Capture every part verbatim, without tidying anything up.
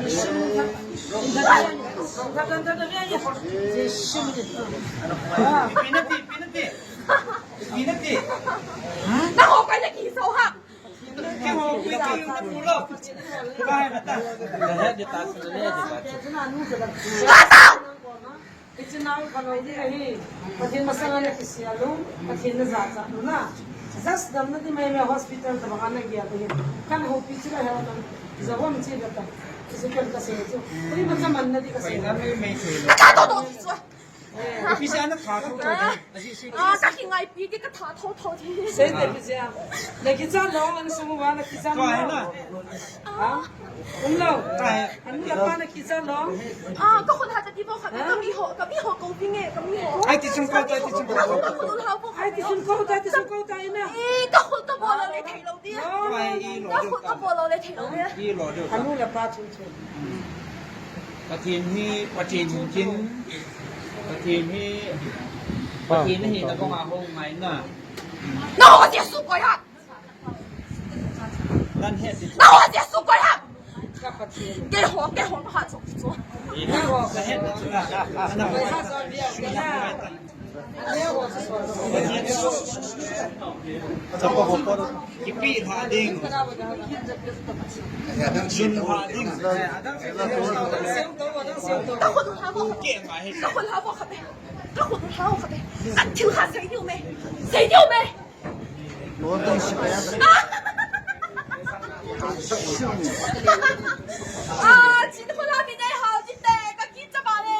Jesu. Jesu. Pinati, pinati. Pinati. Nangho koi na kiso ham. Keiho koi na kiso ham. Ata! Hiche nau kalo ding ahi. Pathen masanga nakisel u, Pathen najachat u na. Just damna ding mai mai hospital tabang a nagel ding ahi. Kan houpi chu la hel kan. Jabom chi la ta. Hiche kan kasei chu. Tui macha manna ding kasei. Ka to to chu. Eh, ipi sa na pha tho tho ding. Ah, ka kingaipi ding ka tha tho tho ding. Sei te pi jia. Nakichat lou, an sung uva nakichat lou. Ha? Umlou. Anu le apa nakichat lou? Ah, ka khut ha ta ti bou kha, ka mi ho, ka mi ho ko pi nge, ka mi ho. Ai ti chung ko ta, ti chung ko. Ka khut ha bou kha. Ai ti chung ko ta, ti chung ko ta ina. Eh, ka khut ka bol le thei lou dia. Ka khut ka bol le thei lou dia. Anu le apa chung chung. Pathen hi, Pathen hin, Pathen hi, Pathen hi na bang a ho ngai na. No, Jesu koi ha. Nangho Jesu koi ham. Keiho, keiho, kaha chu chu. Kipe lha ding. Sun lha ding. Ka khut lha bou. Ka khut lha bou kha be. Ka khut lha bou kha be. Ka thil kha sei diu me. Sei diu me. Ah, chin khola mi dai hao jin te, ka kin cha ba le.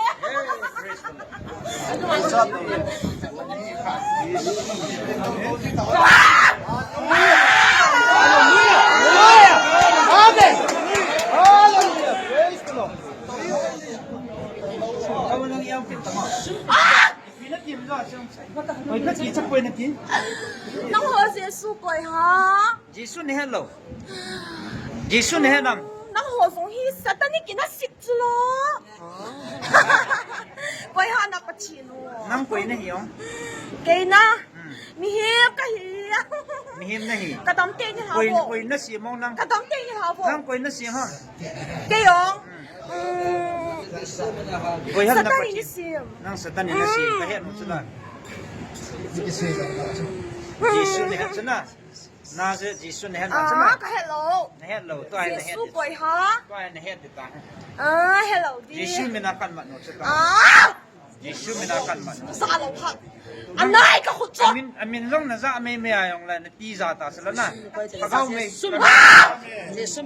Amen. Hallelujah. Praise the Lord. Ah! Oi, kati, cha koi nati. Nangho Jesu koi ham. Jesu nahet lou. Jesu nahet nam. Nangho jong hi satanic in a sik chu lo. Koi ham na Pathen u. Nang koi nahi o. Kei na. Hmm. Mihem kahi. Mihem nahi. Ka dam tei ni lha bou. Koi, koi nasim o nang. Ka dam tei ni lha bou. Nang koi nasim ham. Kei jong. Hmm. Mm. Koi ham na Satan Pathen. Nasim. Nang Satan nasim. Mm. Kahet nom chu na. Jesu nahet chu na. Na Jesu nahet nom chu na. Ah, kahet lou. Nahet lou. Tua hi nahet. Jesu koi ham. Tua hi nahet ding ta. Ah, hello di. Jesu mina kan mat nom chu ta. Ah! Jesu mina kan mat nom. Sa lou ham. Anai ka khut chu. Amin, amin jong naja mei mei a jong le. Ti ja ta sela na. Ka gao me. Jesu. Jesu.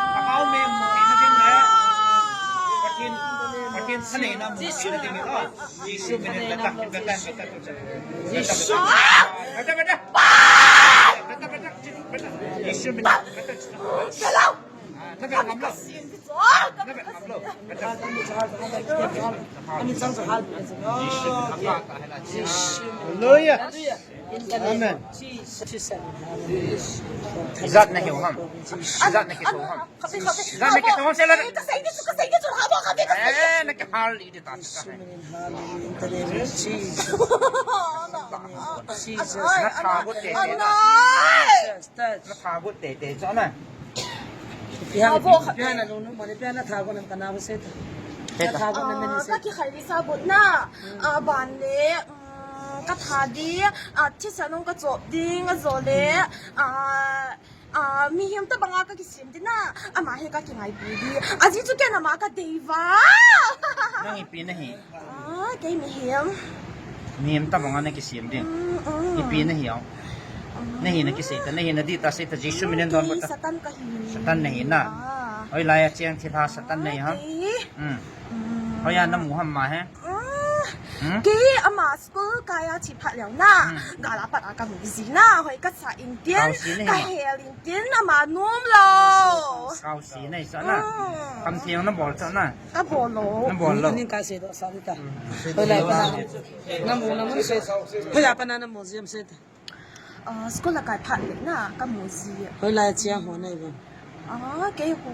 Ka gao me mo ni na ding na. Pathen, Pathen sa nei na mo ni na ding na. Jesu me na ta ta ta ta ta. Jesu. Beta, beta. Beta, beta. Jesu me na ta ta ta. Hello. Hallelujah. Amen. Ijat nahi ham. Ijat nahi ham. Ijat nahi ham. Eh, nahi hal iti ta. Jesus. Natha got te te na. Natha got te te cha na. Pia, pia na lunu, mane pia na thago nam kana bo se ta. Na thago nam ne se. Ka kikhai di sabut na. Ah, ban le, mm, ka tha di, ah, thisa nung ka chop ding, ajo le, ah, ah, mihem tabang a ka kisem di na, ama hi ka kingaipi di. Ajeh chu ken ama ka dei va. Nang ipi nahi. Ah, kei mihem. Mihem tabang a na kisem ding. Mm, mm. Ipi nahi o. Mm. Nahi na kisei ta, nahi na di ta sei ta, Jesu min in don ta. Satan kahi. Satan nahi na. Ah. Hoilai a cheng thilha Satan nahi ham. Kei. Mm. Mm. Hoiya na mu ham ma he. Ah, Hmm? Kei ama school kai a che phat leu na. Hmm. Gal a pat a kamu ji na. Hoi kasa in tin. Kau si na hi. Kahel in tin ama nom lou. Kau si na hi sa na. Hmm. Kam thiang na bol sa na. Kabol lou. Na bol lou. Ni ka se do sa ta. Hmm. Hoi lai pa na. Na mu na mu se. Hoi lai pa na na mu ji am se ta. Ah, school a kai phat le na kamu ji. Hoi lai chia ho na i ba. Ah, kei ho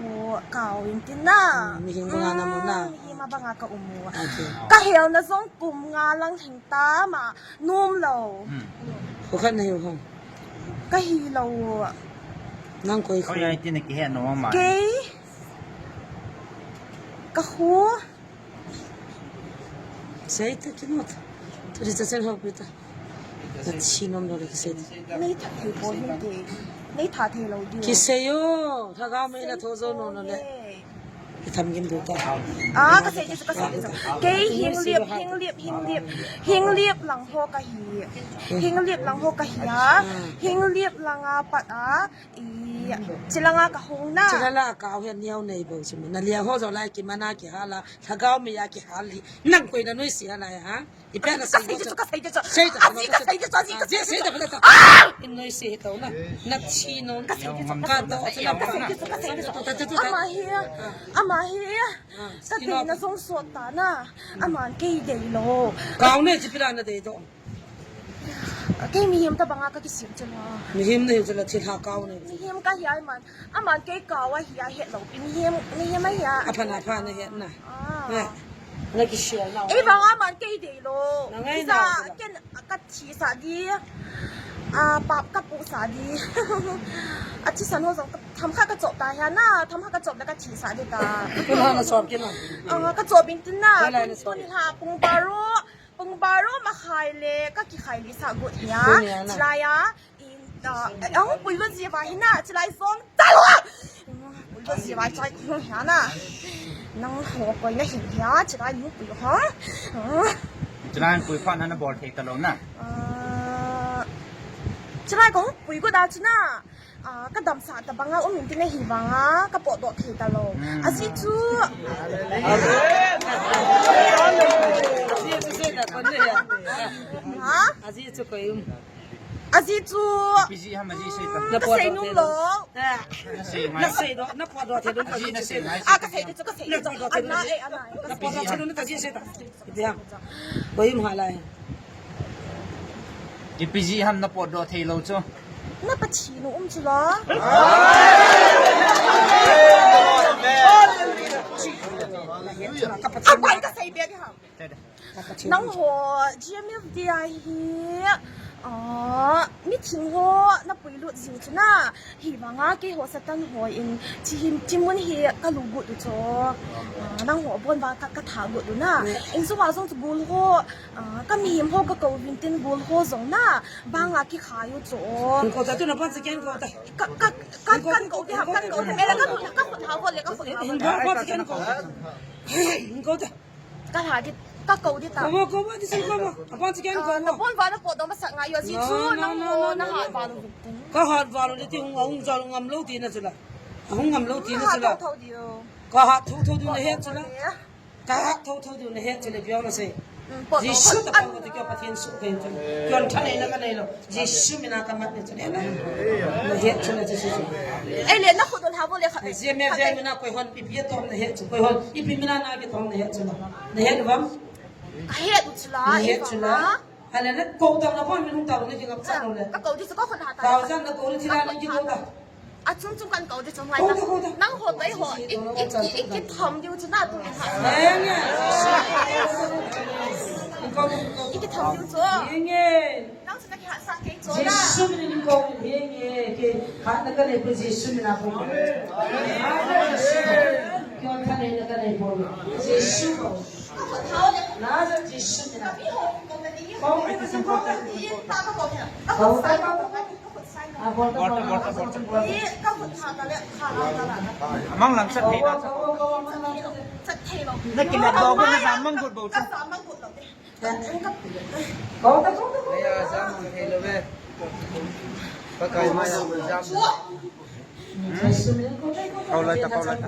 kau in tin na. Hmm, mihem banga na mu na. Hmm, mihem banga ka um u. Okay. Kahel na jong kum nga lang hing ta ma nom lou. Hmm. Khu khat na hi ho. Kahi lou. Nang koi khu. Koi ai tin na kihe nom ma. Kei. Ka khu. Sei ta kinot. Tu ri cha chen ho pi ta. Na thi nom lou le kisei ta. Nei tha thei po hin ke. Nei tha thei lou di. Kisei o. Lhagao mei la tho jo nom lou le. Ki tham gim du ta. Ah, kasei di chu, kasei di chu. Kei hing liep, hing liep, hing liep. Hing liep lang ho kahi. Hing liep lang ho kahi a. Hing liep lang a pat a. I, chilanga kahung na. Chilanga kahung hi aneo nei bou chu. Na liang ho jo lai kimana kihal a, lhagao mei a kihal hi. Nang koi na noise a lai ha. I pe na sei chu, kasei chu. Sei ta, kasei chu, kasei chu. Sei ta, sei ta. In noise hi tau na. Na thi nom. Kasei chu, kasei chu. Ama hi, ama hi. Ka dei na jong sot ta na. Aman kei dei lou. Kau ne chi pila na dei to. Kei mihem tabanga ka kisim chu la. Mihem nei chu la, thilha kau nei. Mihem kahi a aman, aman kei kau ahi a het lou pi. Mihem, mihem ahi a. Aphan, aphan na het na. Ah. Na, na kisial na. Ei banga aman kei dei lou. Na ngai na. Ken ka thi sa di. Ah, pap ka pu sa di. A thisan ho jong themkhat ka chop ta hi a na, themkhat ka chop le ka thi sa di ta. Tun ha na chop kin na. Ah, ka chop in tin na. Tun, tun ha pung baro. Pung baro makhai le ka kikhai le sa got hi a. Chilai a, in, ah, eh, ahung puilut ji uva hi na, chilai jong ta lou a. Puilut ji uva chilai kong hi a na. Nang ho koi na hin hi a, chilai nu pui ho. Chilai pui phat na na bol thei ta lou na. Ah, chilai kong pui got a chu na. Ah, ka damsah tabanga um in tin ahi vanga, ka potdoh thei ta lou. Hmm. Ajeh chu. Ajeh chu sei ta kon le ya. Ha? Ajeh chu koi um. Ajeh chu. P G ham ajeh sei ta. Ka sei nom lou. Na sei ngai. Na sei doh, na potdoh thei lou. Ajeh na sei ngai. Ah, ka sei chu, ka sei chu. Ana e, ana e. Na potdoh thei lou na ta ajeh sei ta. Ipi ham? Koi um ha lai. Ipi jeh ham na potdoh thei lou chu. Na Pathen u um chu la. Aman ka sei be di ham. Nang ho G M F D I hi, ah, meeting ho na puilut jing chu na. Hi vanga kei ho Satan ho in, chi hin, chi mun hi ka lu got u chu. Ah, nang ho bon vang ka, ka tha got u na. Ne. In sung a jong chu gol ho, ah, ka mihem ho ka kou vin tin gol ho jong na. Banga kikhai u chu. In kou ta tu na pan sa ken kou ta. Ka, ka, ka, kan kou di ha, kan kou di. Mela ka, ka khut ha vo le ka khut ha vo le. In ba pa sa ken kou ta. In kou ta. Ka lha di, ka kou di ta. Kou mo, kou mo, di sei kou mo. Apa si ken kou mo. Na bon va na potdoh masa ngai u ajeh chu, nang ho na hat val u. Ka hat val u le ti hung, hung jal ngam lou ti na chu la. Hung ngam lou ti na chu la. Ka hat thou thou di u. Ka hat thou thou di u na het chu la. Ka hat thou thou di u na het chu le biang na sei. Jesu ta pang ko ti kyo Pathen su ken chu. Kyo thanei na ka nei lou. Jesu mina ka mat ni chu le na. Na het chu na chu chu. Ei le na khut u lha vo le khat. Jia me jia mina koi hon ipi tom na het chu. Koi hon ipi mina na ki tom na het chu na. Na het vam? Ka het u chu la. Na het chu la. Hala na kou ta na bon min hung ta na ki ngap cha lou le. Ka kou di chu ka khut ha ta. Ka jan na kou di thila na ki kou ta. A chung chung kan kou di chu ngai ta. Kou ta, kou ta. Nang ho tai ho. I, i, i, i ki tham di u chu na tu ni ha. Eng e. Kou ta, kou ta. I ki tham di u chu. Eng e. Nang chu na ki ha sa kei chu na. Jesu min in kou in eng e. Ke ha na ka le pu Jesu min a kou. Kyo thanei na ka nei kou. Jesu kou. Na Jesu min a. Kou. Kou ta, kou ta. Amang lang sa thei na sa. Na kilat lou ko na sa mang gut bou sa. Kou ta, kou ta, kou ta. Aya, sa mang thei lou ve. Pakai ma ya sa. Kou lai ta, kou lai ta.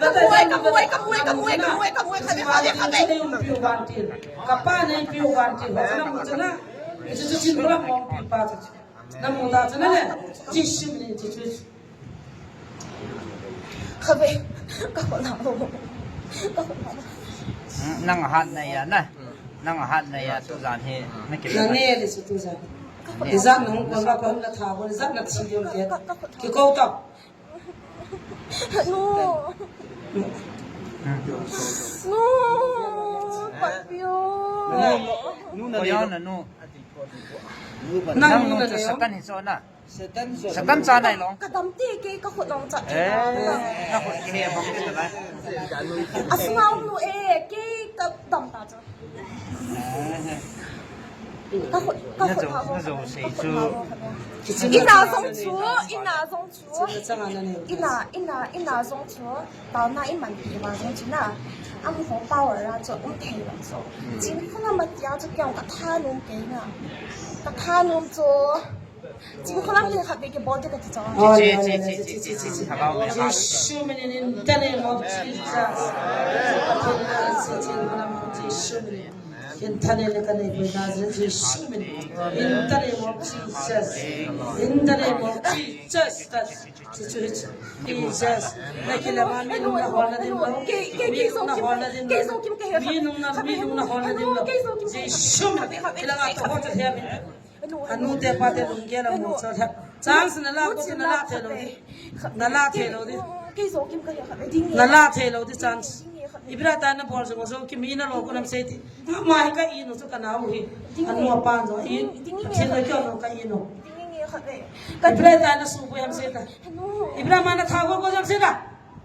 Ka muai, ka muai, ka muai, ka muai, ka muai, ka muai, ka muai, ka muai, ka muai. Ka pa nei piu vantil. Ka pa nei piu vantil. Ho chu na mu chu na. Chu chu chin lam mong pi pa chu. Na mu ta chu na le. Jisu min in chu chu. Ka ve. Ka ko na. Ka ko na. Hmm, nang hat na ya na. Nang hat na ya tu jan hi. Na ki. Na ne le su tu jan. Ijat na hung kon ba ko hung na tha ko, ijat na thi diu ke. Ki ko ta. Nu. Nu, patpio. Nu, nu, nu, nu. Nang nu chu Satan hi chu na. Satan cha nai long. Ka dam te ke ka khut long cha. Eh, ka khut ke he bang te la. Asngau nu e ke ka dam ta chu. Ka khut, ka khut ha ho. Ina jong chu, ina jong chu. Ina, ina, ina jong chu. Tao na iman pi ma jong chu na. Am ho power ra chu um thei lo chu. Chin khuna ma tia chu kyang ka tha nom ke na. Ka tha nom chu. Chin khuna te khat be ke bol te ka ti chu. Chi, chi, chi. Jisu min in, in the name of Jesus. Jisu min in. In the name of Jesus. In the name of Jesus. In the name of Jesus. Jesus. Na kila ma mi nung na hol na din lo. Mi nung na hol na din lo. Mi nung na, mi nung na hol na din lo. Jisu min. Kila ma to ho to he mi. Anu te pa te lunggel a mu cho lhep. Chance na la ko na la thei lou di. Na la thei lou di. Na la thei lou di chance. Ibra ta na bol jong jong kim ina lo ko nam sei ti. Ma hi ka inu chu ka nau hi. Anu a pan jong in. Thil na kyo no ka inu. Ibra ta na su bu yam sei ta. Ibra ma na tha ko ko jam sei ta.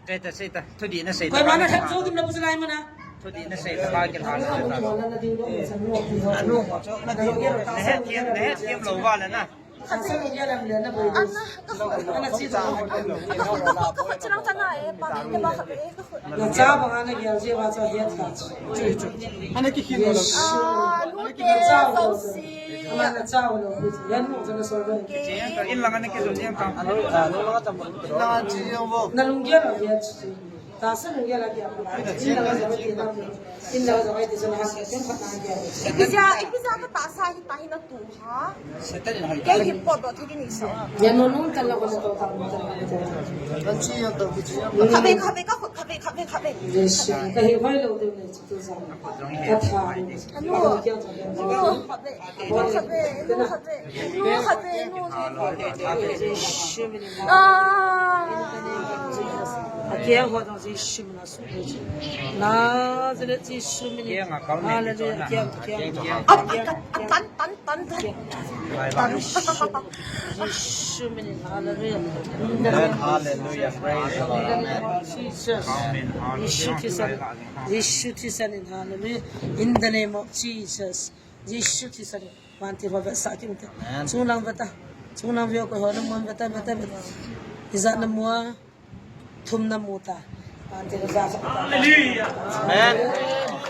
Sei ta, sei ta. Thudih na sei ta. Koima na thep jou dim na bu chu lai mana. Thudih na sei ta, pa kila sei ta. Anu, na het thiam, na het thiam lou va le na. Ana, ka khut. Ka khut, ka khut, ka khut, ka khut. Na cha bang ana gel je va cha het ta. Ana ki khin lo. Ah, nu te, so si. Ama na cha lo. Yan mo cha na so lo. In lang ana ki lo yang ta. Na lunggel a het. Tahsa lunggel a kiam. Ipi jeh a, ipi jeh a ka tahsa hi tahi na tu ha. Kei hi pot doh thei ding ni sa. Ya no no, tan la ko na to ta. Khabe, khabe, ka khut, khabe, khabe, khabe. Ka hi hoi lo de ne, tu sa. Ka tha. Anu. Anu, khabe. Anu, khabe. Anu, khabe. Anu, khabe. Ah. Kiang ho jong Jesu min a suh thei chu. Nazareth Jesu min in. Kiang a kal min. Hallelujah. Kiang, kiang. Kiang, kiang. Ap, ap, ap, ap, tan, tan, tan, tan. Bye, bye. Tan. Jesu min in. Hallelujah. In the name of Jesus. Hallelujah. Praise the Lord. In the name of Jesus. Amen. Hallelujah. Jesu Christ. Jesu Christ in. Hallelujah. In the name of Jesus. Jesu Christ in. Vantil ho vetsah kit inte. Amen. Chunglang veta. Chunglang veo ko ho na mon veta, veta, veta. Ijat na mu a. Thum na mu ta. Vantil ho vetsah. Hallelujah. Amen.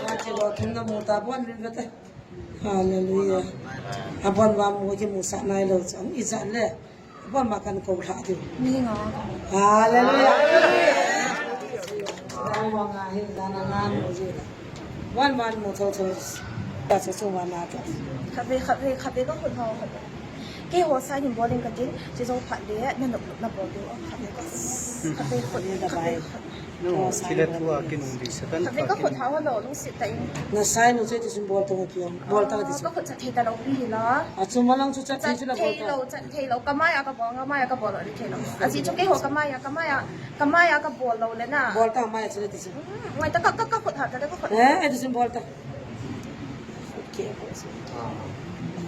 Vantil ho thum na mu ta. Bon min veta. Hallelujah. Abon va mu kimusah nailou chu. Ijat le. Bon ma kan ko lha diu. Ni nga. Hallelujah. Dang wa nga hi dana ngan mo ji la. Wan wan mo tho tho. Ta sa su wa na ta. Khatvei, khatvei, khatvei ka khut ho khatvei. Keiho sign in bol in katin, chi jong phat le, na nop nop na bol diu. Khatvei ka. Khatvei khut, khatvei khut. No, sila thua kinung di Satan. Khatvei ka khut ha ho lo, lungset tah in. Na sign u che ti sim bol tong kiam. Bol tang ti sim. Ka khut chat thei talou pi hi la. A chu malang chu chat thei chu la bol tang. Chat thei lou, chat thei lou. Ka mai a ka bol, ka mai a ka bol lou, ni thei lou. A ji chu keiho ka mai a, ka mai a, ka mai a ka bol lou le na. Bol tang mai a chu le ti sim. Hmm, ngai ta ka, ka, ka khut ha ta le ka khut. Eh, eh, ti sim bol tang. Khut ke bol sim.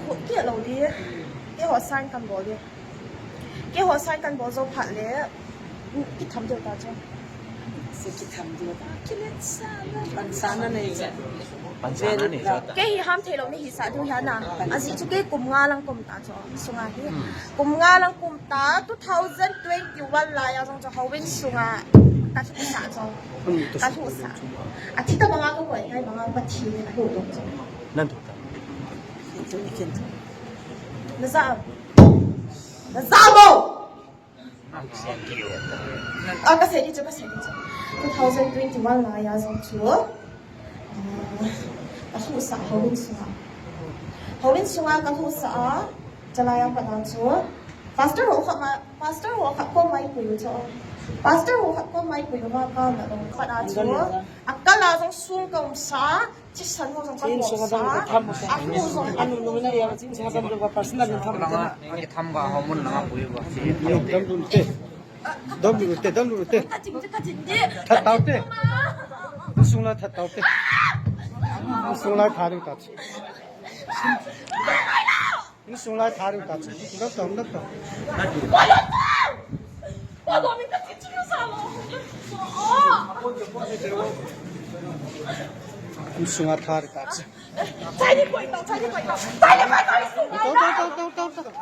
Khut ke lou di. Keiho sign kan bol di. Keiho sign kan bol jou phat le, kitham diu ta chu. Se kitham diu ta. Kilet sa na. Pansa na nei chu. Pansa na nei chu ta. Kei hi ham thei lou ni hi sa diu hi na. Ajeh chu kei kum nga lang kum ta chu. Sunga hi. Hmm. Kum nga lang kum ta, two thousand twenty-one lai a jong chu houin sunga. Ka thu sa chu. Ka thu sa. Athi ta banga ka koi, kai banga Pathen in ahu dong chu. Nan thu ta. Ken thu, ken thu. Na za. Na za mo! Ah, ka sei di chu, ka sei di chu. Two thousand twenty-one lai a jong chu. Ah, ka thu sa houin sunga. Houin sunga ka thu sa a, chalai a pat a chu. Pastor ho khat ma, pastor ho khat kom mai pui u chu. Pastor ho khat kom mai pui u ma ka na dong pat a chu. A kal a jong sung ka um sa. Thisan ho jong ka bol sa. Anu jong. Anu nung na ya, chin sa kan lo ka personal in tham. Langa, nang tham ka ho mun langa pui ba. Dam lu te, dam lu te, dam lu te. Ka chin, ka chin di. That tau te. Sung la that tau te. Sung la tha ru ta. Insung lai tha ru ta chu. Dam dam dam dam. Insung a tha ru ta chu. Tau, tau, tau, tau, tau, tau.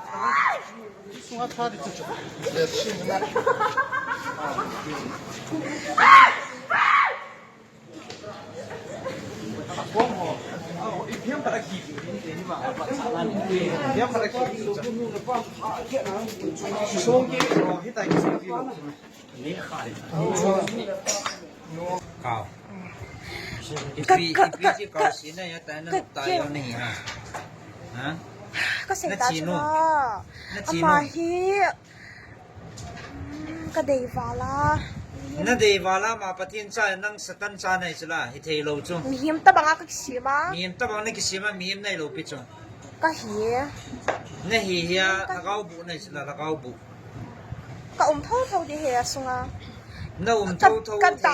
Insung a tha ru ta chu. Kau. Ipi, ipi chi kau sina ya ta na ta yo ni ha. Ha? Ka sei ta chu na. Na chi nu. Ama hi. Hmm, ka dei val a. Na dei val a, ama Pathen cha, nang Satan cha nahi chu la, hithei lou chu. Mihem tabang a ka kisem a. Mihem tabang na kisem a, mihem nahi lou pi chu. Ka hi. Na hi hi a, lhagao bu nahi chu la, lhagao bu. Ka um tho tho di he a sunga. Na um tho tho ka da,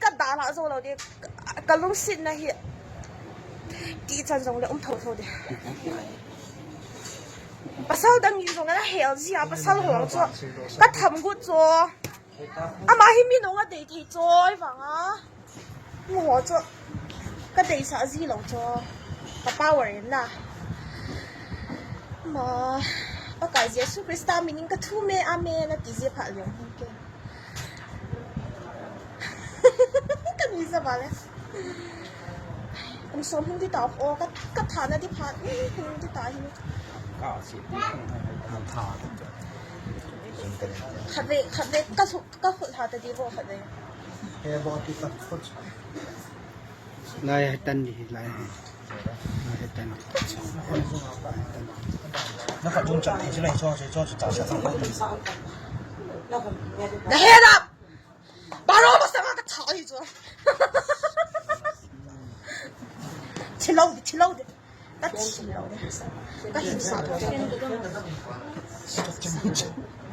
ka da la zo lou di. Ka, ka lungset na hi. Ti chan jong le um tho tho di. Pasal dang in jong ana hel ji a, pasal ho chu ka tham got chu. Ama hi mi nung a dei thei chu vang a. Mu ho chu ka deisah ji lou chu. Ka power in la. Ma, Pakai Jesu Christa min in ka thum e, amen, ati ji pha leng hin ke. Ka ni sa ba le. Kum som hin di ta o ka, ka tha na di pha, kum hin di ta hin. Ka si. Tha. Khat ve, khat ve ka su, ka khut ha ta di bo khat ve. He bo ti ta khut. Lai hai tan di lai. Lai hai tan. Na ka jun chat thei chu lai chu chu chu cha sa. Na he da. Baro masanga ka tha hi chu. Thilou di, thilou di. Ka thilou di. Ka hin sa.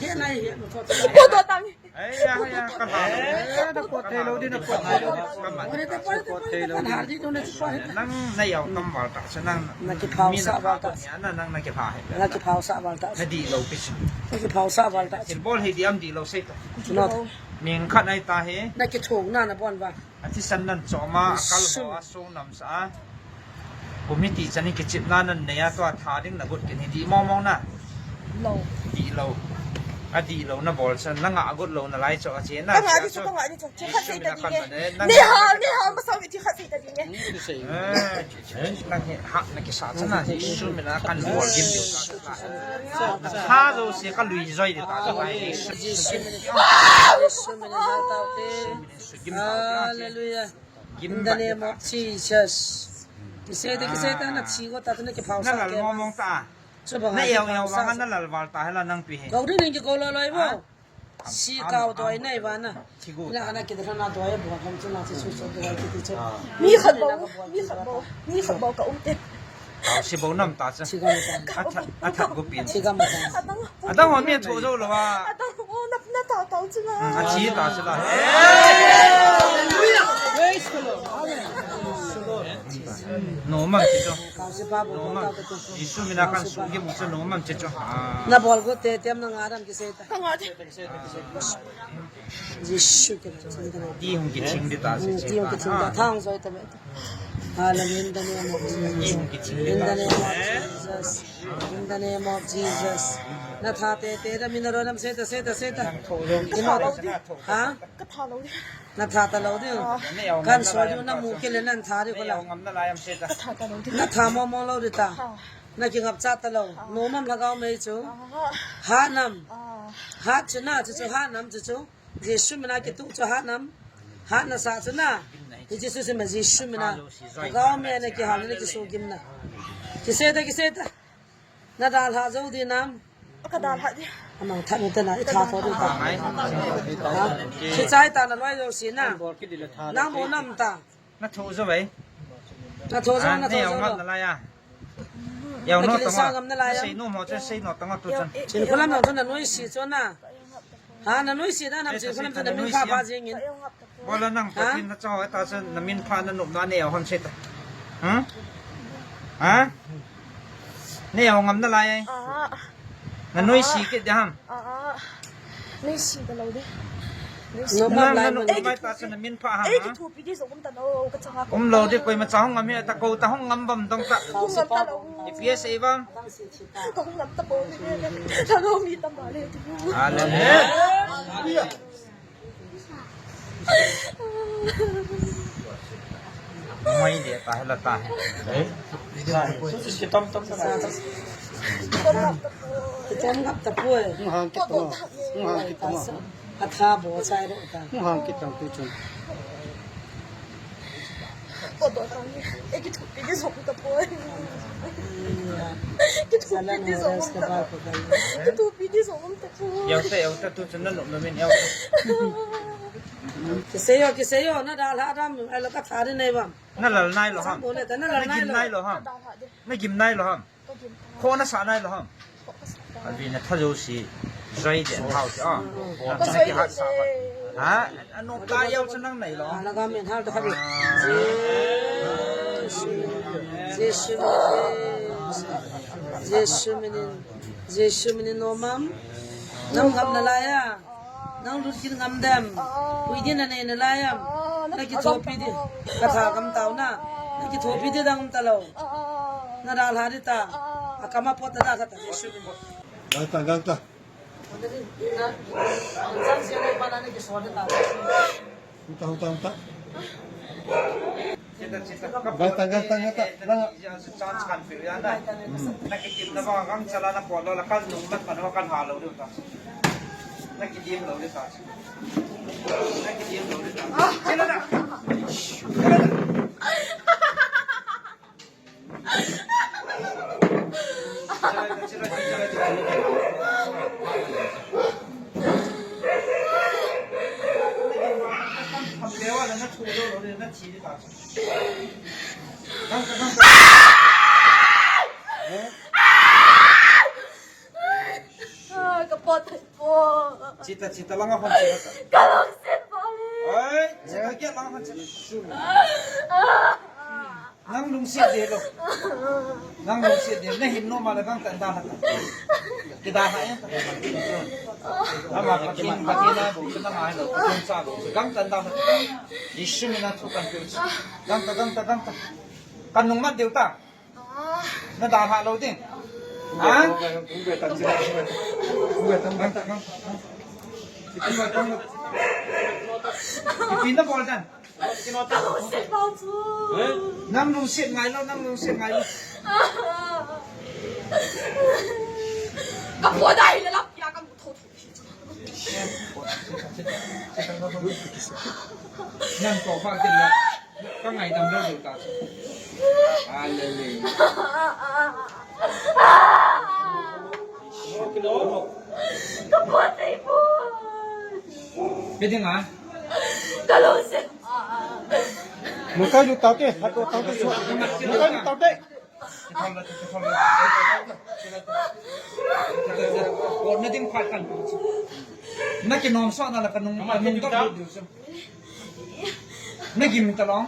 He nai he mo to. Ko to tang. Ai, ya, ya, ka ha. Eh, na ko thei lou di, na ko thei lou. Ka man. Ko thei lou. Ka ha di, na ko. Nang na yau tam val ta, sa nang. Na kiphasah val ta. Na, nang na kipha he. Na kiphasah val ta. Na dihlou pi si. Na kiphasah val ta. Thil bol hi diam dihlou sei ta. No. Ning khat nai ta he. Na kithong na na bon va. Athisan nan chom a, akal ho a, sung nam sa a. Kum hiti chan in kichepna nan nei a, tua tha ding na got kit hi, dih mong mong na. Lou. Dihlou. Adihlou na bol chan, na ngah got lou na lai chu a che na. Ka ngah di chu, ka ngah di chu. Thil khat sei ta ding e. Nang ni ha, ni ha, masa mi thil khat sei ta ding e. Eh, nang hi ha na kisa chan na, Jesu min a kan bol gim diu ta. Ha jouse ka lui joi di ta. Jesu min a, Jesu min a hal tau te. Hallelujah. In the name of Jesus. Kisei te, kisei te, na thi got ta, na kiphasah. Na lal mong mong ta. Chuba na yau yau bang na lal val ta hela nang pi he. Kau ri ning ki ko lo loi bo. Si kau doi nei ba na. Na na ki dra na doi bo kan chu na chi su su doi ki ti chu. Mi khat bo, mi khat bo, mi khat bo ka um te. Tao si bo nam ta cha. Chi gam ta. A that, a that gu pin. Chi gam ta. Adang ho mi tho jo lo wa. Adang ho na, na ta tao chu la. A chi ta chu la. Praise the Lord. No mam chi chu. Ka si ba bo. No mam. Jesu min a kan su ge mu chu no mam chi chu. Na bol gu te tem na nga ram kisei ta. Ka nga te. Jesu ke. Ti hung kithing di ta si. Ti hung kithing ta. Thang joi ta be. Hallelujah, in the name of Jesus. In the name of Jesus. In the name of Jesus. Na tha te te da mineral nam sei ta, sei ta, sei ta. Ino. Ha? Ka tha lou di. Na tha ta lou di. Kan so di na mu ke le nan tha di ko la. Ka tha ta lou di. Na tha mo mo lou di ta. Na ki ngap cha ta lou. No mam lhagao mei chu. Ha nam. Ha chu na chu chu ha nam chu chu. Jesu min a kitu chu ha nam. Ha na sa chu na. Hi Jesu min a, Jesu min a. Gao me na kihal na kisu gim na. Kisei ta, kisei ta. Na dalha jo di nam. Ka dalha di. Amang tha nu ta na, i tha tho di ta. Ha? Kichai ta na loi jo si na. Nang bo nam ta. Na tho jo ve. Na tho jo, na tho jo. Yau no tong. Sa ngam na lai. Sei no mo che sei no tong tu chan. Chin khulam no na noi si cho na. Ha, na noi si da nam chin khulam na min pha ba jing in. Bola nang to tin na cho ta chan na min pha na nup na ne hon se ta. Ha? Ha? Ne ngam na lai. Na noi si ke da ham. Noi si ta lou de. Nang na nup mai ta chan na min pha ham. Ei, kithupi di jo um ta lou, ka changa. Um lou di, koima cha hung ngam hi ta, ko ta hung ngam bam dong ta. Hung ngam ta lou. I P S A bam. Ka hung ngam ta lou ni. Ta lou mi tam ba le tu. Hallelujah. Mai de ta la ta. Tom tom ta. Tom ngap ta poi. Hang ki tom. Hang ki tom. Atha bo chai ro ta. Hung hang kit tang tu chun. Ko to tang ni. E kithopi ni som ta poi. Kithopi ni som ta poi. Kithopi ni som ta poi. Yau te, yau te tu chun na nom nom in yau. Kisei yo, kisei yo, na dalha dam, ai lo ka tha di nei bam. Na lal nai lo ham. Bole ta na lal nai lo. Na gim nai lo ham. Na gim nai lo ham. Kho na sa nai lo ham. Alvin na tha jo si. Jai de hau si a. Na ki hat sa. Ha? Ano ta yau sa nang nai lo. Ala ga men hal ta khabi. Jesu. Jesu. Jesu minin. Jesu minin no mam. Nam gam na la ya. Nang lut kit ngam dem. Pui din na nei na lai am. Na kithopi di. Ka tha kam tau na. Na kithopi di dang ta lo. Na dalha di ta. A kama pot ta da ta. Gang ta, gang ta. Hung ta, hung ta, hung ta. Gata, gata, gata. Langa. Chance kan pe ya na. Hmm. Na kitim na ba gang chala na polo la kan nung mat pa na kan ha lo de ta. Na kitim lo de ta. Na kitim lo de ta. Chila na. Chila na. Chila na, chila na, chila na. Ham le wa na thu lo lo de na chi de ta. Ka pot po. Chita, chita, langa hon chita. Ka lungset po le. Oi, chita kia langa hon chita. Nang lungset de lo. Nang lungset de. Na hin no ma la gang tan da ha. Kida ha ya. Ama pakin, pakin na bo, na ma lo. Pakin sa bo. Gang tan da ha. Jesu mina thu kan pe. Gang ta, gang ta, gang ta. Kan nung mat deu ta. Na dalha lo ding. Ha? Ipi na bol dan. Nang lungset ngai lo, nang lungset ngai lo. Ka po dai la lap ya ka mu tho tho. Nang ko fa kin la. Ka ngaidam lou lou ta. Hallelujah. Ka po thei poi. Pe ding a? Ka lungset. Mo ka lu tau te, ha to tau te. Mo ka lu tau te. Kona ding phat kan. Na kinom sa na la kanung, kanung dok diu chu. Na gim ta long.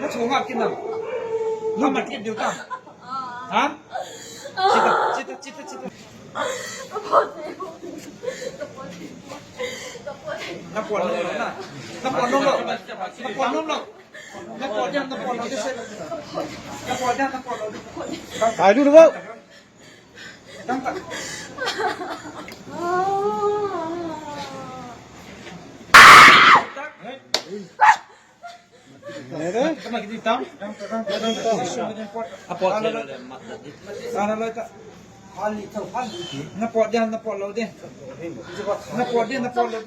Na thu ngap kin na. Na mat kit diu ta. Ha? Chita, chita, chita, chita. Na puan nom lo na. Na puan nom lo. Na puan nom lo. Na puan nom, na puan nom. Na puan nom, na puan nom. Kai du du. Tang ta. Nere? Tama kiti tam. Apot le le mat na di. Ana lo ta. Hali to, hali. Na pot dia, na pot lo dia. Na pot dia, na pot lo.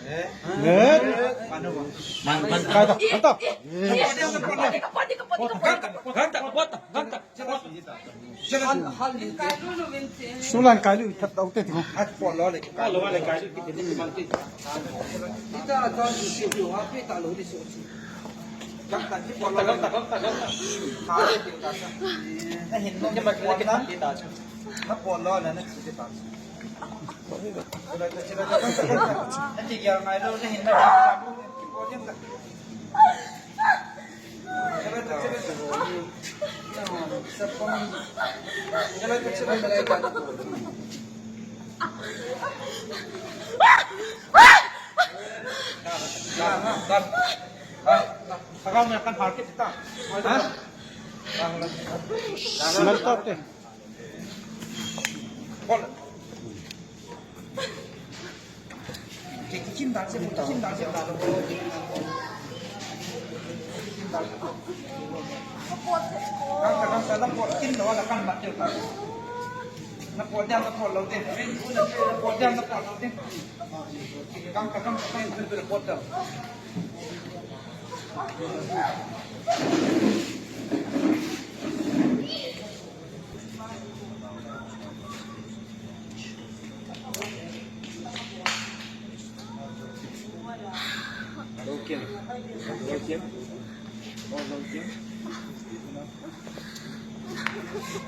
Eh? Man, man. Kata, kata. Na pot dia, na pot lo. Ganta, ganta, ganta, ganta. Sulan kai lu that dau te ti. At pot lo le. Pot lo le kai lu kiti ni man ti. Ita ta ni si lo ha pe ta lo ni so. Ganta, ganta, ganta, ganta. Ha le ti ta. Na hin no ni ma ki ta. Na pot lo le na ti ta. Smell top te. Na pot diam, na pot lou te. Na pot diam, na pot lou te. Kam, kam, kam, kam, na pot diam. Lou kim. Lou kim. Oh, lou kim.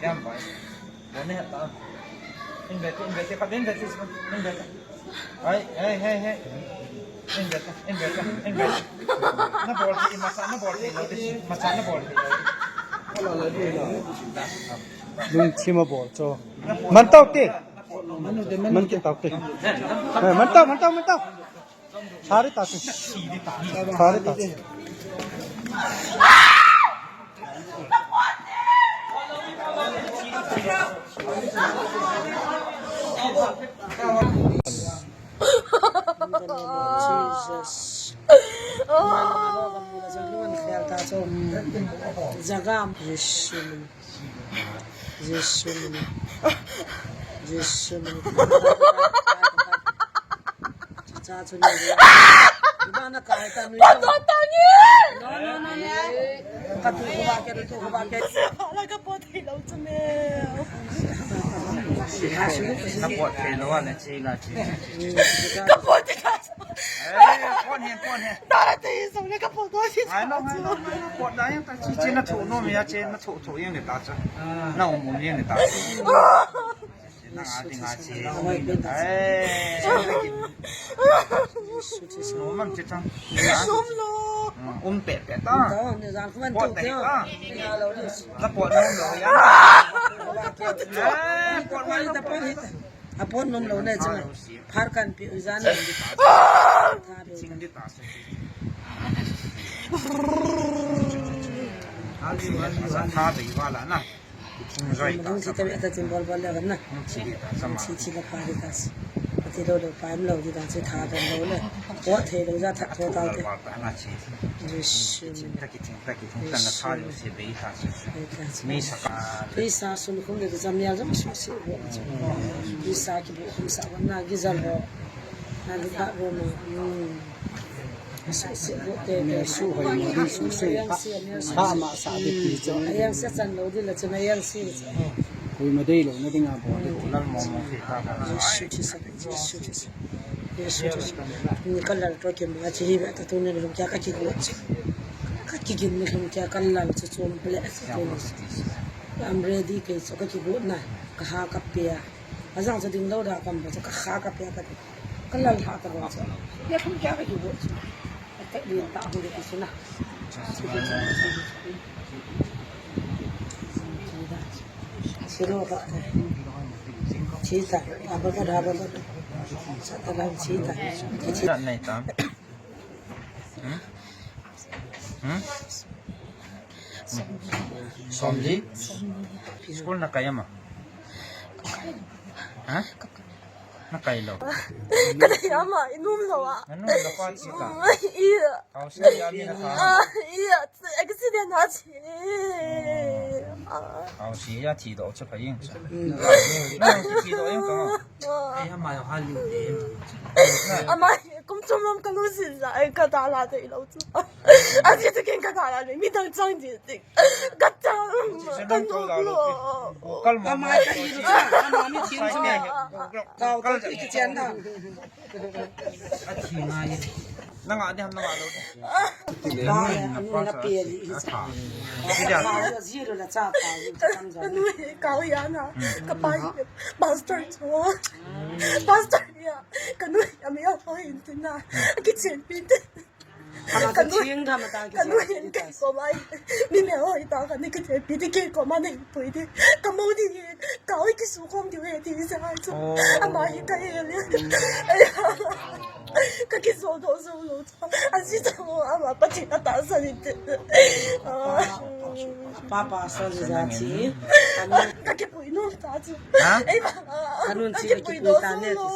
Diam bai. Ane ta. Invest, invest, khat invest, invest. Ai, ai, ai, ai. Invest, invest, invest. Na bol thei, masa na bol thei lou te. Masa na bol thei lou. Lungthim a bol cho. Man tau te. Man ki tau te. Eh, man tau, man tau, man tau. Sari ta si. Sari ta si. Jesus. Jagam. Jesu. Jesu min. Jesu min. Cha chu ni. Iba na kai ta nu. Ka to ta ni. No, no, no, no. Ka tu ko ba ke, tu ko ba ke. Ala ka pot thei lou chu me. Na pot thei lou a na chi la chi. Ka pot thei. Eh, pot hen, pot hen. Tara te so le ka pot to si. Ai, no, no, no, no, pot da yang ta chi chi na tho no mi ya che na tho tho yang ni ta cha. Na um um yang ni ta. Na nga ti nga chi. Eh. No man chi chang. Sum lo. Um pe pe ta. Pot ta ta. Na pot no lo ya. Eh, pot no. Apon nom lo ne chang. Phar kan pi u jan. Tha be. Ching di ta se. Ali, ali, sa tha be wala na. Ching joi ta. Ching ta be ta ching bol bol le na. Ching ta sa ma. Ching ching la pha di ta se. Ati lo lo pa em lo di ta se tha be lo le. Ko the lo ja tha tho ta te. Wa ta na chi. Jesu. Ching ta ki ching ta ki ching ta na tha lo se be ta se. Be ta se. Mi sa ka. Be sa sun khum le jam ya jam su se. Be sa ki Kum sa wan na gizal ho. Na di ba ro mo. Hmm. Su se bo te. Ne su hoi mo di su se. Ayang si, ayang si. Ha ma sa di ti cho. Ayang si chan lo di la chan ayang si. Koi ma dei lo na ding a bo di. Lal mo mo si ta. Jesu Christ, Jesu Christ. Jesu Christ. Ni ka lal to ke ma chi hi ba ta tu ne lum kya ka ki ko. Ka ki gin ne lum kya ka lal cho chom ple. I'm ready ke so ka ki go na. Ka ha ka pia. Ajang chu ding lo da kam ba chu ka ha ka pia ka ti. Ka lal ha ta ba chu. Ya khum kya ka ti bo chu. Ka te din ta hu de ti chu na. Siro ka. Chi ta. Aba ka da ba ka. Sa ta lam chi ta. Chi ta. Nai ta. Hmm? Hmm? Somji? School na kai ama? Ha? Na kai lo. Ka dei ama, i nom lo a. Na nom lo pa chi ka. Iya. Kau se ya mi na ka. Ah, iya. Accident a chi. Ah. Kau se ya thi do cha pa ying cha. Na thi do ying ka. Ah. Ai ama yo ha lu de. Ama Kum chom lam ka lu sin ja, ai ka ta la te lo chu. A ji te ken ka ta la le, mi dang chang ji te. Ka ta, ka no lo. Kal ma. Ama ka hi lu cha, ama mi chin chu me. Ka ka ki chen na. A thi na ye. Na nga de ham na nga lo. Ka ya, anu na pe li. Ka ya, zero la cha ka, ka ya na. Ka pa, pastor chu. Pastor ya. Ka nu, a mi a pa hin tin na. Ki chen pin tin. Ka nu, ka nu hin ka ko mai. Mi me hoi ta ka ni ki chen pin tin ki ko ma ni pui tin. Ka mo ni ka oi ki su kom di we ti sa chu. Ama hi ka he le. Ka ki so do so lo. A si ta mo ama pa ti ka ta sa ni tin. Papa sa ni za ti. Ka ki pui no ta chu. Ha? Ei ba. Ka nun chi ka ki pui ta ne ti.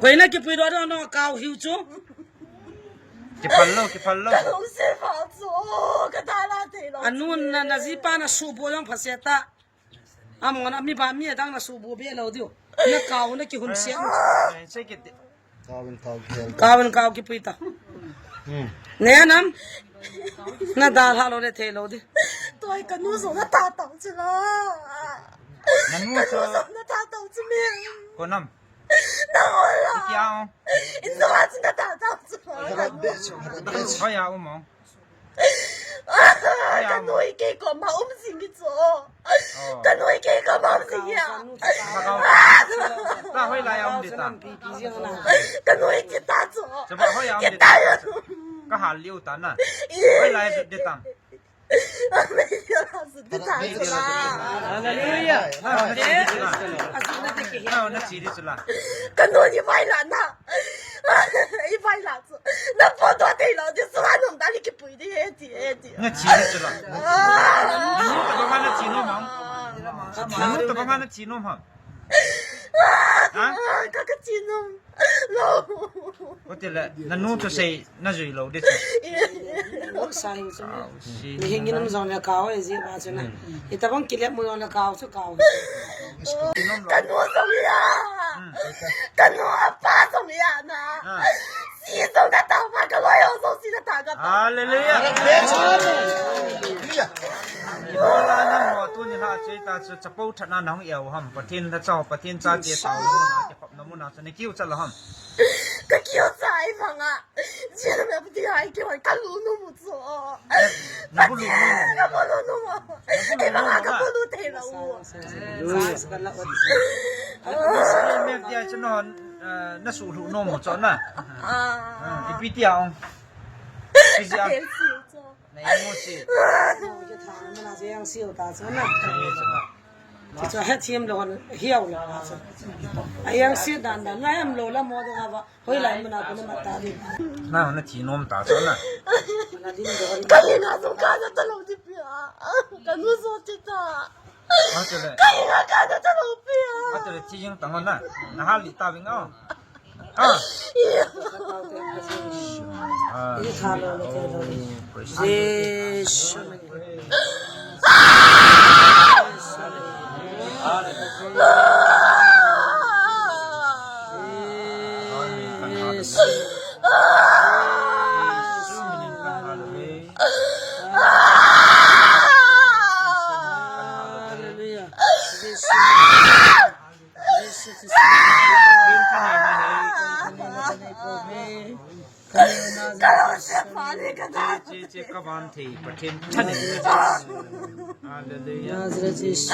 Koi na ki pui do no kau hiu chu. Ki pal lo, ki pal lo. Ka hung se fa chu. Ka ta la te lo. Anun na na ji pa na su bo long pha se ta. Amang na mi ba mi adang na subu be lou diu. Na kau na kihun siam. Eh, sei kiti. Kau in kau kihel. Kau in kau kipui ta. Hmm. Ne nam. Na dalha lou le thei lou di. Toi kanu jong na ta tau chu la. Nanu chu. Kanu jong na ta tau chu mi. Ko nam. Na hola. Kiti a o. In jong a chu na ta tau chu. Hoi a um o. Ka nu hi kei koma um jing hi chu. Ka nu hi kei koma um jing hi a. Ta hoilai a um di ta. Ka nu hi kita chu. Chapa hoilai a um di ta. Ka hal liu ta na. Hoilai a di ta. Hallelujah. Na chi di chu la. Ka nu hi vai la na. I vai la chu. Na po to te lo, di su ha nom da ni ki pui di, e di, e di. Na chi ni chu la. Ah. Nanu tobang a na chi nom ham. Nanu tobang a na chi nom ham. Ha? Ka, ka chi nom. Lo. Ko ti le, nanu chu sei, na jui lo di chu. Lok sai chu. Au, si. Ni hing in um jong le kau e ji ba chu na. Hmm. Itobang kilep mu jong le kau chu kau. Ka nu jong ya. Hmm. Ka nu apa jong ya na. Ah. Si jong ka ta pa ka loi jong si ka ta ka ta. Hallelujah. Hallelujah. Ibola nangho tuni la chei ta chu chapo that na nang eu ham. Pathen la chao, Pathen chate tao na, kikhopna muna chu na kiu cha la ham. Ka kiu cha i bang a. Jia me pu ti hai ki hoi ka lu nu mu chu. Na bu lu nu mu. Ka bu lu nu mu. Ka bu lu nu mu. Ka bu lu te la u. Sa, sa, sa. Sa, sa, ka la ot. Ai, ka bu sa, me dia chu non, eh, na su lu nu mu chu na. Ah. Ah, ipi ti a ong. Ti a. Te si chu. Na i mu si. Ki tha na na je yang si u ta chu na. Ti chu na. Ti chu he thiam lo na hiau lo na chu. A yang si dan dan na em lo la mo da ba. Hoilai muna ko na mata di. Na, na thi nom ta chu na. Na din do. Ka ni na so ka na ta lo di pia. Ka nu so ti ta. Ka te le. Ka ni na ka na ta lo pia. Ka te le thi jing ta na. Na hal li ta ving o. Ah. Iya. Ah. Ni kha lo lo te lo. Praise the Lord. Yes. Che, che, che, ka van thei Pathen thanin. Hallelujah. Nazareth Jesu.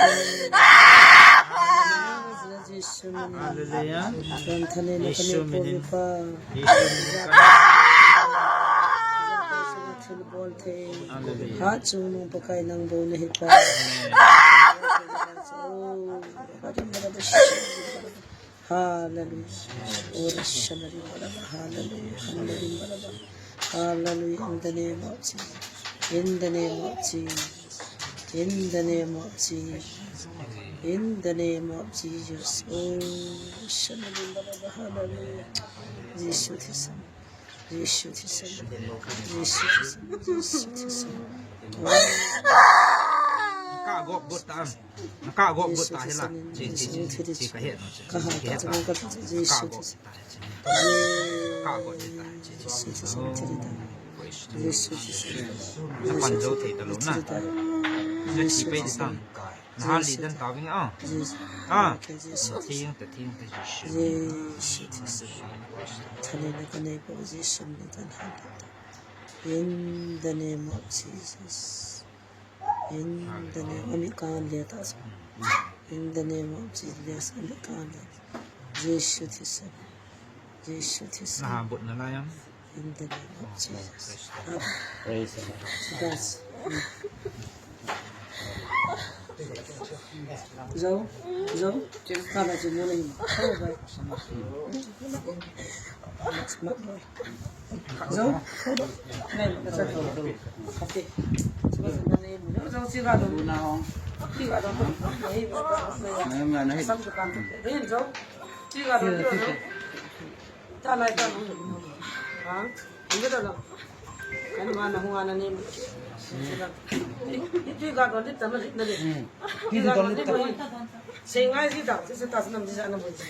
Nazareth Jesu. Hallelujah. Pathen thanin. Jesu minin. Jesu minin. Hallelujah. Hallelujah. Hallelujah. Hallelujah. Hallelujah. Hallelujah. Hallelujah. In the name of Jesus. In the name of Jesus. In the name of Jesus. In the name of Jesus. Oh, hallelujah. Hallelujah. Jesus. Jesu Kristo. Jesu Kristo. Jesu Kristo. Ka go go ta. Ka go go ta hela. Jesu Kristo. Ka ha ta ka ta Jesu Kristo. Ka go ta. Jesu Kristo. Jesu Kristo. Pan jo te ta lo na. Jesu Kristo. Nahal li dan taving a. Ah. Thing ta, thing ta, Jesu. Jesu Kristo. Thanina kanei po Jesu min kan hal ta. In the name of Jesus. In the name, ami kan le ta. In the name of Jesus, ami kan le. Jesu Kristo. Jesu Kristo. Nahabot na la yan. In the name of Jesus. Praise the Lord. Yes. Zo, zo. Ka la zo mo ni. Zo. Zo, si ga do. Si ga do. Zo. Si ga do. Ta lai ta. Ha? Inda da la. Kan ma na hung ana ni. Tui ga don lip ta na lip na lip. Tui ga don lip ta. Sei ngai ji ta, ji ta nam ji na mo ji.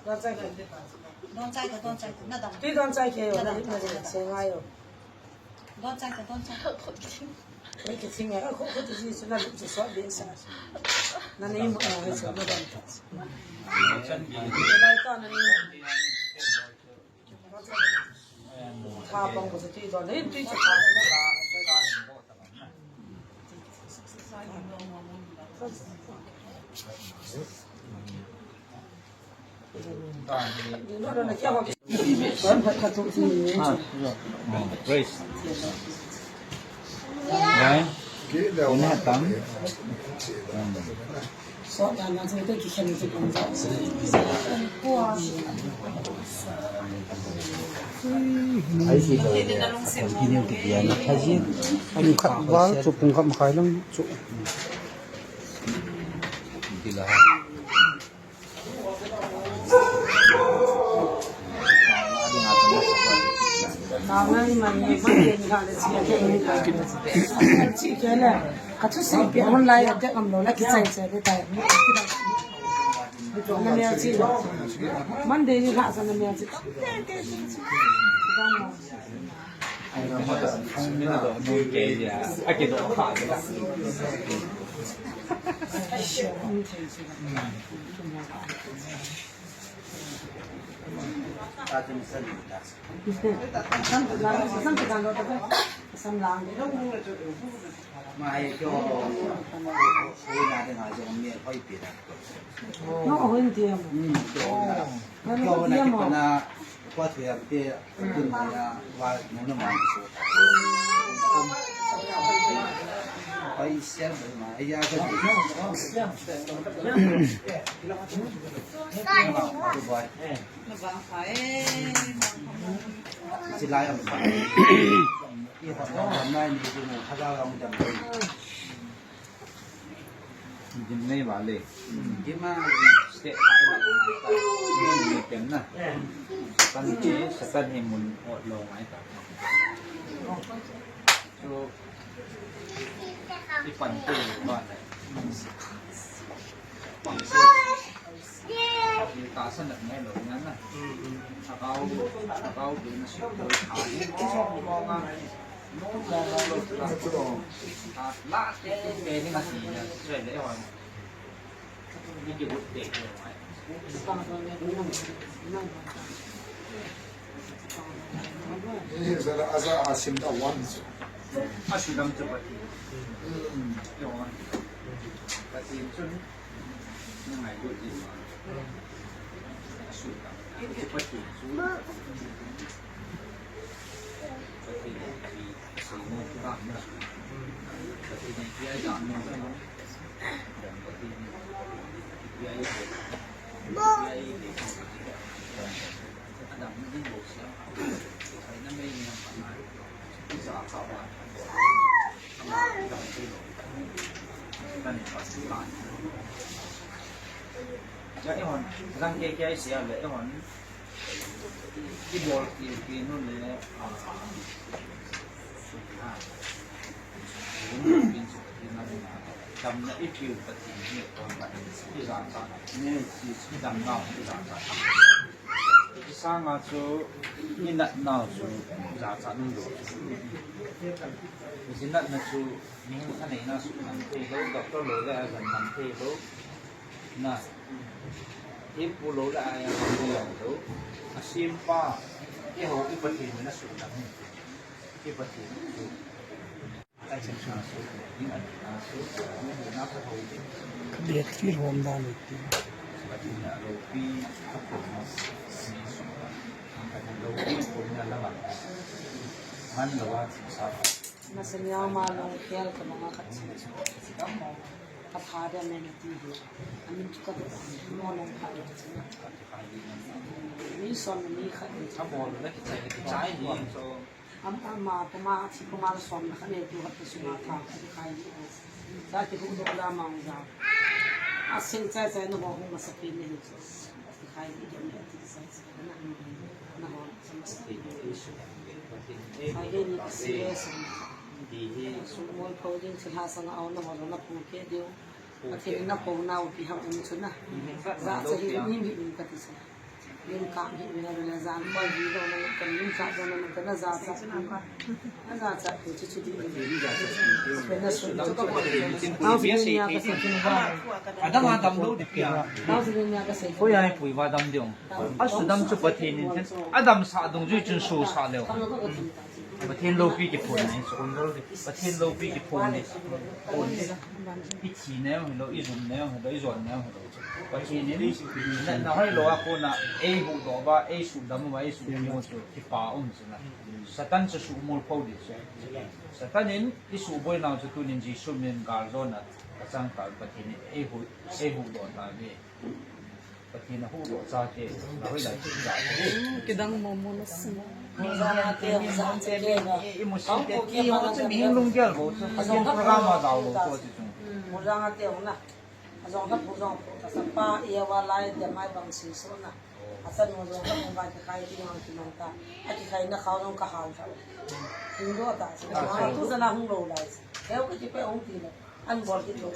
Don chai ke. Don chai ke, don chai ke. Na dam. Tui don chai ke yo, na lip na lip, sei ngai yo. Don chai ke, don chai ke. Ni ke ting e, ko ko ti ji su na lip ji so bin sa. Na ni mo na he so na don ta. Lai ta na ni. Praise. Right? Kone tam. Pung khat val chu pung khat makhai lang chu. Ka thusei pia hon lai a dek ngam lou la kichai chai le tai. Na mel chi. Monday ni lhah sa na mel chi. Jin nei vale. Jin ma. Step. Jin nei pen na. Satan hi, Satan hi mun ot lou ngai ta. So, i pan te ba le. Tahsan ngai lou ngan na. Thagau, thagau bina sih lou. Thagau bina sih lou. Thagau bina sih lou. Thagau bina sih lou. Ni ki but te. Ni zara aza asim da wan. Asim dam chapati. Yo. Pati chun. Ja, eihon, rang ke ke ai sia le, eihon. I bol ki, ki nun le, ah, ah, damna i piu pati ni kon pati, i ja ta, ni si, i damna, i ja ta. Kisanga chu, i natna chu, jachat um lou. Jinatna chu, mi aneina sukang thei lou, doctor lou le ajan mang thei lou. Na, ipu lou le ajan mang thei lou. Asempa, eiho i Pathen in asukang hi. I Pathen chu. Battery hom dan iti. Masanya ma long khel ka manga khat. Ka pha da men ti hi. Amin chu ka do. No long pha da. Mi son mi khat. Ka bol na ki chai ki chai ni. Am, ama, tama, thi, tama la som na kha ne tu hat tu suma tha, thi khai ni. Sa ti hu do la ma ja. A sing chai chai na ho hu ma sa pi ni. Thi khai ni do ne ti sa sa na na ho sa ma sa pi ni. Sa ge ni ka si le sa. Sumol pho ding thilha sanga auna ho na pu ke diu. Pathen na pona u pi ha um chu na. Jachat hi nim hi um kati chu. Lim kam hi um na le jan ko hi lo na kan lim ka do na kan na jachat. Na jachat chu chu chu di. Pathen na jachat chu. Pathen na jachat chu. Adam adam lo di pia. Ko ya pui va dam diu. Asudam chu Pathen in, adamsah dungjui chun susah leu. Pathen loupi kiphonna hi chu. Pathen loupi kiphonna hi chu. I thi neo hilou, i jum neo hilou, i jon neo hilou chu. Pathen in, na, na hoilou a kona, ei huhdoh uva, ei sudam uva, ei suhthim u chu, kipa um chu na. Satan chu sumol pho di chu. Satan in, i suhboi nau chu tunin Jesu min galjona, achang ta Pathen in, ei hu, ei huhdoh ta ve. Pathen a huhdoh chate, na hoilai chu ja. Kidang momo na si. Mi jong a te, jong a te, i mu si te, i ho chu mi lunggel bou chu, Pathen program a jao lou chu chu. Mu jong a te na. Jong ka pu jong pu ta sa pa, i wa lai te mai bang si so na. Achan mu jong ka mu ba ki khai ti jong ki man ta. A ki khai na khao jong ka hal ta. Hing do ta si. Tu jana hung lou lai. Heu ka ki pe hung ti le. An bol ki to.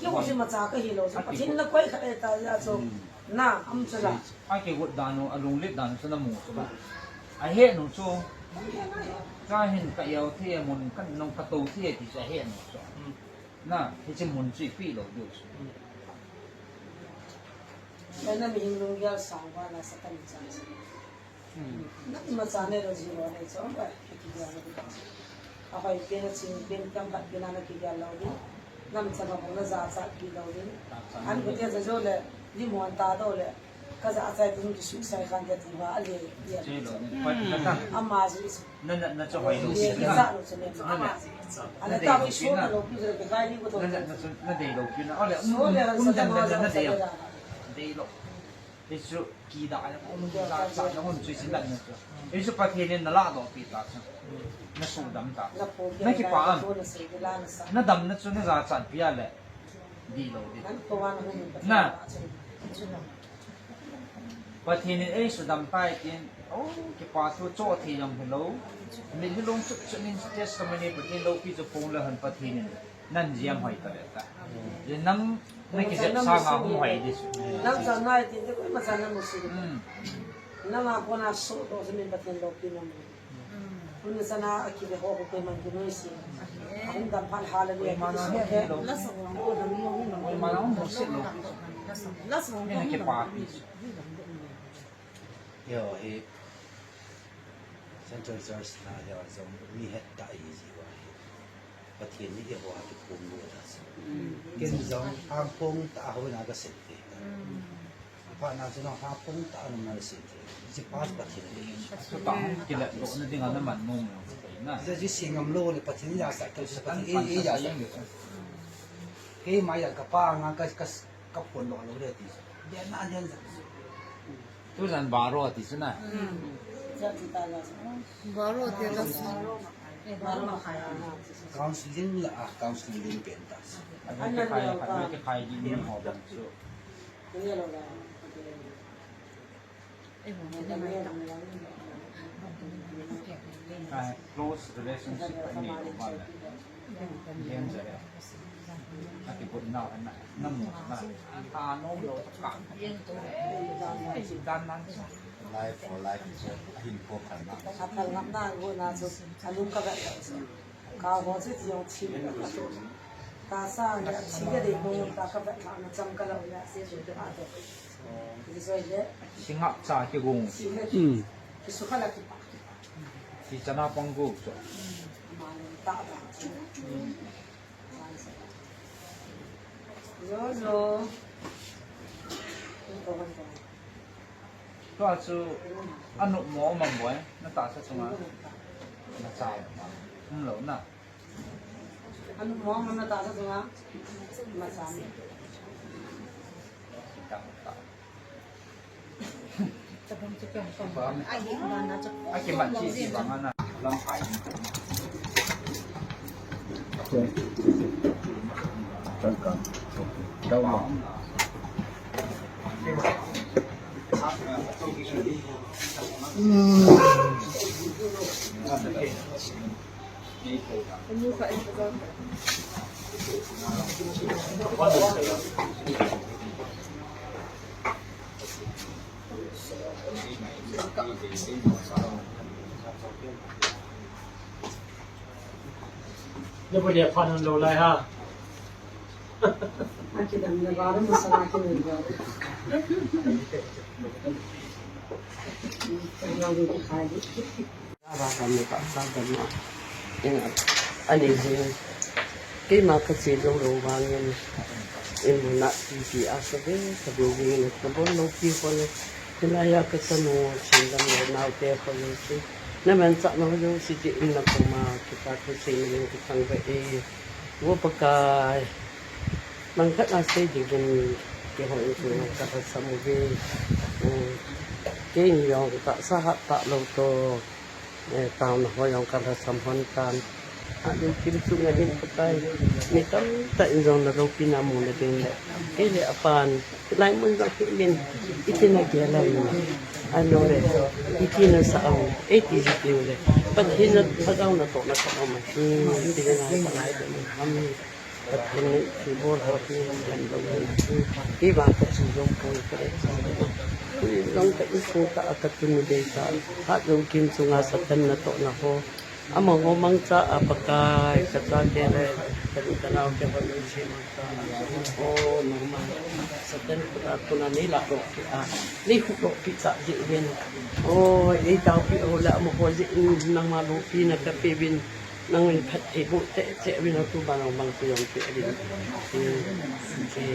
Kei ho hi macha ka hi lou chu. Pathen na koi kha e ta ya chu. Na, am chu la. A kigot dan u, a lunglet dan u chu na mu chu la. A het nu chu. Ka hin ka yau the mun kan nong ka to the ti chu a het nu chu. Na, hiche mun chu i pe lou diu chu. Ka na mi hin lunggel sang va na sa ka mi cha. Na ima cha nei lou ji lou nei chong ba, ki ki ya lou. A hoi pen a ching pen kam khat pen a na ki ya lou di. Nam cha ma na jachat pi lou di. An ko tia cha jo le, di mo an ta do le. Ka jachat ding ki su sai khan dia ti ba a le. Ama ji. Na na na cha hoi lou si na. Ana ta ki su na lou ki je ka kai ni ko to. Na na na dei lou ki na. Ale um um dan dan na dei. Dei lou. Hichu kida, um, jachat na hun chu isin dan na chu. Hichu Pathen in na ladoh pi ta chu. Na sudam ta. Na kipa am. Na damna chu na jachat pi a le. Di lou di. Na. Pathen in ei sudam tai tin. Oh, kipa thu cho thi jong hilou. Mit hilou chu chu nin testimony Pathen loupi chu phong le han Pathen in. Nan jam hoi ta le ta. Amen. Nang na kijep sanga hung hoi di chu. Nang chan nai tin te koima chan na mu si. Hmm. Nang a kona so to se min Pathen loupi na mu. Hmm. Kun sana a kibe ho ko koima ki noi si. Amen. Hung dam phan hallelujah. Koima na ki so he ke. La sa wang ko dam yo hung na. Koima na hung mu si lou. La sa wang ko hung na. Kipa. Yo, hi Central Church na ya jong mi het ta i ji wa hi. Pathen ni i ho a kiphong lou ta si. Mm. Ken jong hang phong ta ho na ka se te. Mm. Apa na jong hang phong ta na na se te. Ji pa Pathen ni. Chu ta hung kilet lou na ding a na man nom lou na. Ji ji singam lou le Pathen ya sa ka Pathen i ya sa. Kei mai ya ka pa nga ka ka ka phon lou lou le ti. Dia na dia. Tu jan baro ti chu na. Baro ti la. Counseling la, ah, counseling pen ta. Ana kikhai, ana kikhai di ni ho bang chu. Ah, close relationship ka nei lou va le. Danger. A kigot nau ana, na mu na. A nom lou ta ka. Ei, dan nan sa. Life for life is a hin ko khan na. A phal ngap na go na chu. A lung ka vet lou chu. Ka ho chu ti jong thi ka to. Ka sa ya thi ka dei ko ta ka vet na cham ka lou ya se chu ka to. Ti so le. Singap cha ki gung. Hmm. Ki su ka la ki pa. Ti chana pang gu chu. Ma lung ta ba. Tua chu a nop mo um am boi, na tahsa chunga na cha um lou na. A nop mo um na tahsa chunga na cha. A kimat chi chi bang ana lamkai. Nobody a phan lo lai ha. Akidam na bara masala ki na ba. Aba kami pa sa dam na. Ina, ani jing. Keima kache jou lou vangin. Imuna pipi a kave, kave jing na kabol lou pi ko le. Hilaiya kachanu, sindam le naote ko le si. Na manchah na ho jouse ti in na koma, kita kache na jing kithang ve e. Vo Pakai. Nang khat na sei ding in keiho in chunga kalhasam uve. Hmm. Keini jong tahsa hat talou toh. Eh, taona ho jong kalhasam hon tan. Ahin Kimchunga hin Pakai. Mi tamtah in jong na loupina mu na ding le. Kei le apan. Lai mun jong hi min. Iti na gel a in. Ano le. Iti na sa am. Iti ji ding le. Pathen na thagau natoh na ka am. Hmm. Iti na sa lai ding. Amen. Pathen in thilbol ho hi kan lo hi. Hi vang ka chi jong poi ka le. Tui jong ka insung tah a ka tun u dei tah. Hatjou Kimchunga Satan natohna ho. Amaho mangcha a Pakai ka chate le ka nu ka nao te ho jouse mangcha a. O nangma Satan kut a tun a nei lah doh pi a. Nei huh doh pi tah jeh uvin. O ei taopi ho le amaho jeh in nangma loupina ka pe uvin. Nangin phatthei boh cheh cheh uvin, atu ban jong bang chu jong cheh uvin. Ti, ti,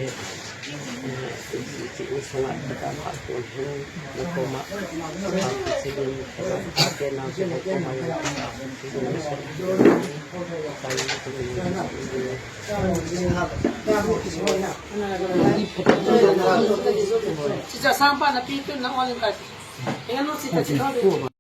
ti, ti, ti, sunga kata phat kon hin, nakoma, phat kon hin, kata phat kon hin, nakoma, Chicha sampa na pi tu na on ka. Engano chicha chicha.